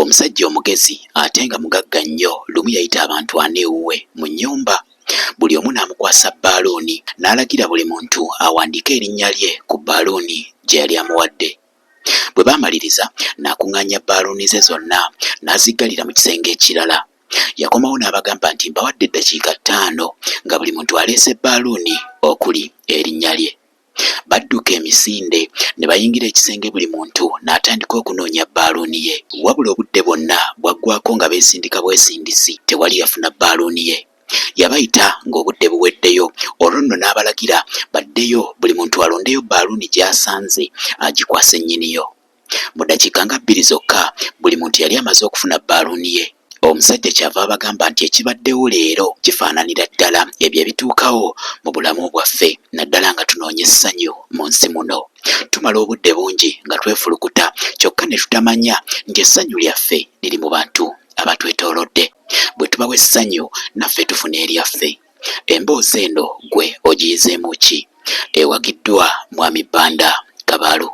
Omusajja omugezi ate nga mugagga nnyo lumu yayita abantu ana ewuwe mu nnyumba. Buli omu n'amukwasa bbaaluuni n'alagira buli muntu awandiike erinnya lye ku bbaaluuni gye yali amuwadde. Bwe baamaliriza n'akuŋŋaanya bbaaluuni ze zonna n'aziggalira mu kisenge ekirala. Yakomawo n'abagamba nti mbawadde eddakiika ttaano nga buli muntu aleese bbaaluuni okuli erinnya lye. Badduka emisinde ne bayingira ekisenge buli muntu n'atandika okunoonya bbaaluuni ye. Wabula obudde bwonna bwaggwaako nga beesindika bwesindisi tewali yafuna bbaaluuni ye. Yabayita ng'obudde buweddeyo olwo nno n'abalagira baddeyo buli muntu alondeyo bbaaluuni gy'asanze agikwase nnyiniyo. Mu ddakiika nga bbiri zokka buli muntu yali amaze okufuna bbaaluuni ye. Omusajja ky'ava abagamba nti ekibaddewo leero kifaananira ddala ebyo ebituukawo mu bulamu bwaffe naddala nga tunoonya essanyu mu nsi muno. Tumala obudde bungi nga twefulukuta kyokka ne tutamanya nti essanyu lyaffe liri mu bantu abatwetoolodde. Bwe tubawa essanyu naffe tufuna eryaffe. Emboozi eno ggwe ogiyizeemu ki? Ewagiddwa Mwami Banda Kabaalu.